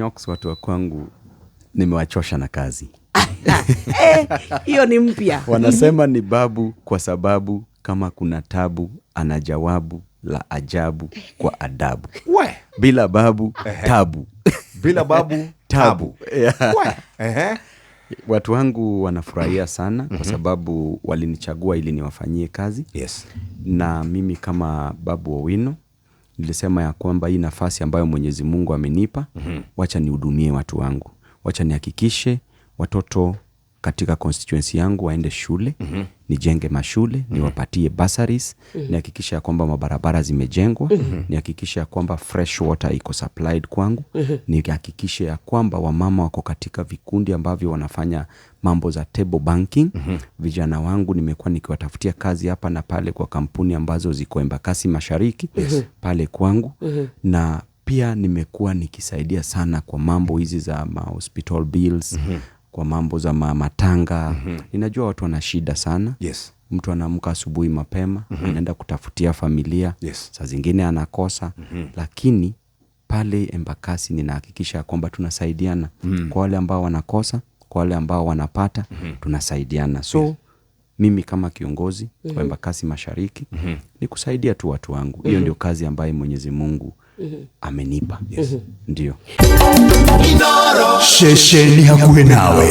Nyox, watu wa kwangu nimewachosha na kazi. Eh, hiyo ni mpya. Wanasema ni babu kwa sababu kama kuna tabu ana jawabu la ajabu kwa adabu. We. Bila babu tabu. Bila babu tabu. Yeah. We. Ehe. Watu wangu wanafurahia sana kwa sababu walinichagua ili niwafanyie kazi. Na mimi kama Babu Owino nilisema ya kwamba hii nafasi ambayo Mwenyezi Mungu amenipa, wacha nihudumie watu wangu, wacha nihakikishe watoto katika constituency yangu waende shule, nijenge mashule, niwapatie bursaries, nihakikishe ya kwamba mabarabara zimejengwa, nihakikishe ya kwamba fresh water iko supplied kwangu, nihakikishe ya kwamba wamama wako katika vikundi ambavyo wanafanya mambo za table banking. Vijana wangu nimekuwa nikiwatafutia kazi hapa na pale kwa kampuni ambazo ziko Embakasi Mashariki, pale kwangu. Na pia nimekuwa nikisaidia sana kwa mambo hizi za ma hospital bills, kwa mambo za matanga. Ninajua watu wana shida sana. Mtu anaamka asubuhi mapema, anaenda kutafutia familia. Saa zingine anakosa. Lakini pale Embakasi ninahakikisha kwamba tunasaidiana. Kwa wale ambao wanakosa, kwa wale ambao wanapata, tunasaidiana. So mimi kama kiongozi wa Embakasi Mashariki ni kusaidia tu watu wangu. Hiyo ndio kazi ambayo Mwenyezi Mungu amenipa. Ndio. Shesheni hakuwe nawe.